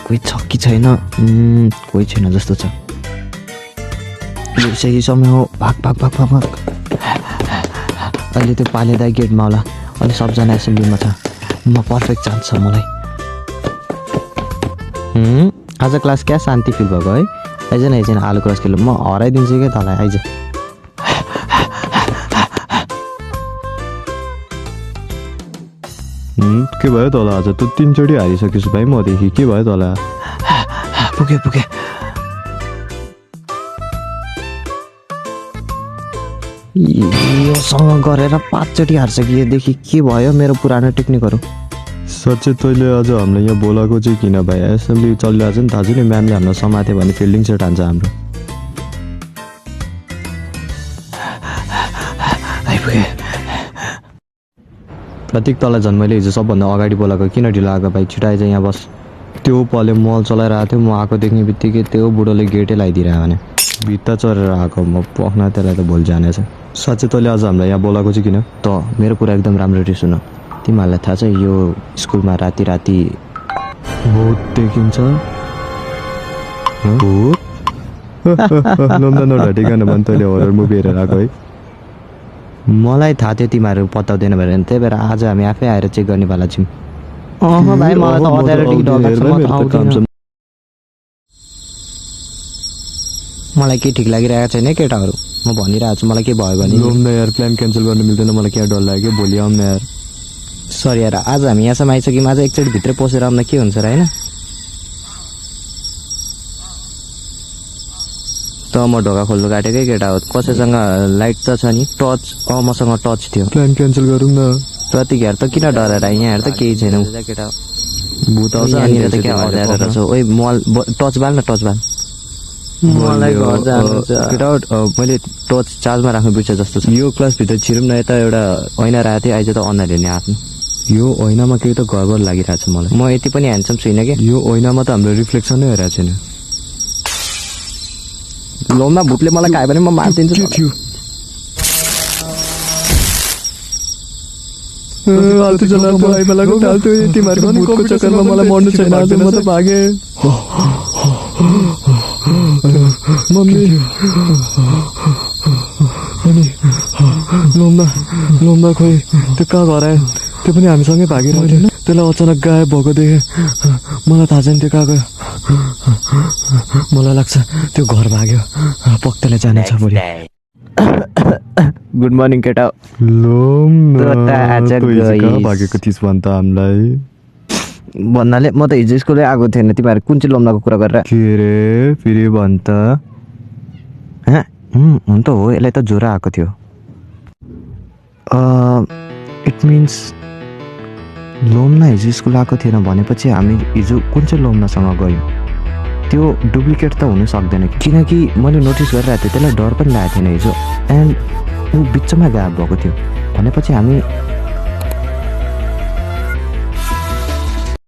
कोही छ कि छैन? कोही छैन जस्तो छ। यो सही समय हो, भाग भाग भाग भाग भाग। अहिले त्यो पाले दाइ गेटमा होला, अहिले सबजना एसेम्ब्लीमा छ। म पर्फेक्ट चान्स छ मलाई। आज क्लास क्या शान्ति फिल भएको है? आइज न एकजना आलु क्रस खेल्नु, म हराइदिन्छु क्या तँलाई। आइज के भयो तँलाई? आज त 3 चोटि हारिसकेछु भाइ मदेखि। के भयो तँलाई? पुगे पुगे। योसँग गरेर 5 चोटि हारिसक्यो। योदेखि के भयो मेरो पुरानो टेक्निकहरू? साँच्चै तैँले आज हामीलाई यहाँ बोलाएको चाहिँ किन भाइ? एसेम्ब्ली चलिरहेको छ नि, थाहा छ नि म्यामले हामीलाई समात्यो भने फिल्डिङ सेट हान्छ हाम्रो। आइपुगे। प्रतीक तँलाई झन् मैले हिजो सबभन्दा अगाडि बोलाएको, किन ढिलो आएको भाइ? छिटो आइज यहाँ बस। त्यो पले मल चलाइरहेको थियो, म आएको देख्ने बित्तिकै त्यो बुढोले गेटै लगाइदिरहेको भने भित्ता चढेर आएको। म पख्न त्यसलाई त भोलि जानेछ। साँच्चै तैँले आज हामीलाई यहाँ बोलाएको चाहिँ किन? त मेरो कुरा एकदम राम्ररी सुन। तिमीहरूलाई थाहा छ यो स्कुलमा राति राति भूत देखिन्छ? भूत? नम्दा नढाटिकन भन्, तैँले हरर मुभी हेरेर आएको है? मलाई थाहा थियो तिमीहरू पत्याउँदैन भनेर, त्यही भएर आज हामी आफै आएर चेक गर्नेवाला छौँ। भाइ मलाई त अथोरिटी डर लाग्छ, म त आउँदिन। मलाई के ठिक लागिरहेको छैन केटाहरू, म भनिरहेको छु। मलाई के भयो भने न यार, प्लान क्यान्सल गर्नु मिल्दैन। मलाई क्या डर लाग्यो, भोलि आउँ न यार। सरी यार, आज हामी यहाँसम्म आइसक्यौँ। आज एकचोटि भित्र पसेर आउँदा के हुन्छ र होइन? त म ढोका खोल्नु काटेकै केटा हो। कसैसँग लाइट त छ नि? टच? मसँग टच थियो। प्लान क्यान्सल गरौँ न। प्रतीक यार त किन डराएर यहाँ त केही छैन। केटा भूत आउँछ यहाँनिर त क्या हजाएर रहेछ। ओइ मल टच बाल न, टच बाल। मलाई घर जानु छ केटा। मैले टच चार्जमा राख्नु बिर्छ जस्तो छ। यो क्लासभित्र छिरौँ न। यता एउटा ऐना राखेको थिएँ, आइज त अन्नाले हेर्ने आफ्नो। यो ऐनामा केही त गडबड लागिरहेको छ मलाई। म यति पनि ह्यान्डसम छुइनँ कि। यो ऐनामा त हाम्रो रिफ्लेक्सनै हेरेको छैन। लोममा भूतले मलाई खायो भने म मारिदिन्छु। के थियो? आल्तु जलाको आइमालाको टाल्तु तिमीहरूको भूतको चक्करमा मलाई मर्नु छैन। आज म त भागेँ। मम्मी अनि लोम्बा खोइ त्यो कहाँ घर आयो? त्यो पनि हामीसँगै भागेर होइन? त्यसलाई अचानक गायब भएको देखेँ। मलाई थाहा छैन त्यो कहाँ गयो। मलाई लाग्छ त्यो घर भाग्यो। पक्कले जानेछ भोलि। गुड मर्निङ केटा। भागेको थिइस् भन् त हामीलाई? भन्नाले म त हिजो स्कुलै आएको थिएन। तिमीहरू कुन चाहिँ लोम्बाको कुरा गरेर? के रे फेरि भन् त? हुन त हो, यसलाई त ज्वरो आएको थियो। इट मिन्स लोम्ना हिजो स्कुल आएको थिएन भनेपछि हामी हिजो कुन चाहिँ लोम्नासँग गयौँ? त्यो डुप्लिकेट त हुनु सक्दैन, किनकि मैले नोटिस गरिरहेको थिएँ। त्यसलाई डर पनि लागेको थिएन हिजो। एन्ड ऊ बिचमा गायब भएको थियो भनेपछि हामी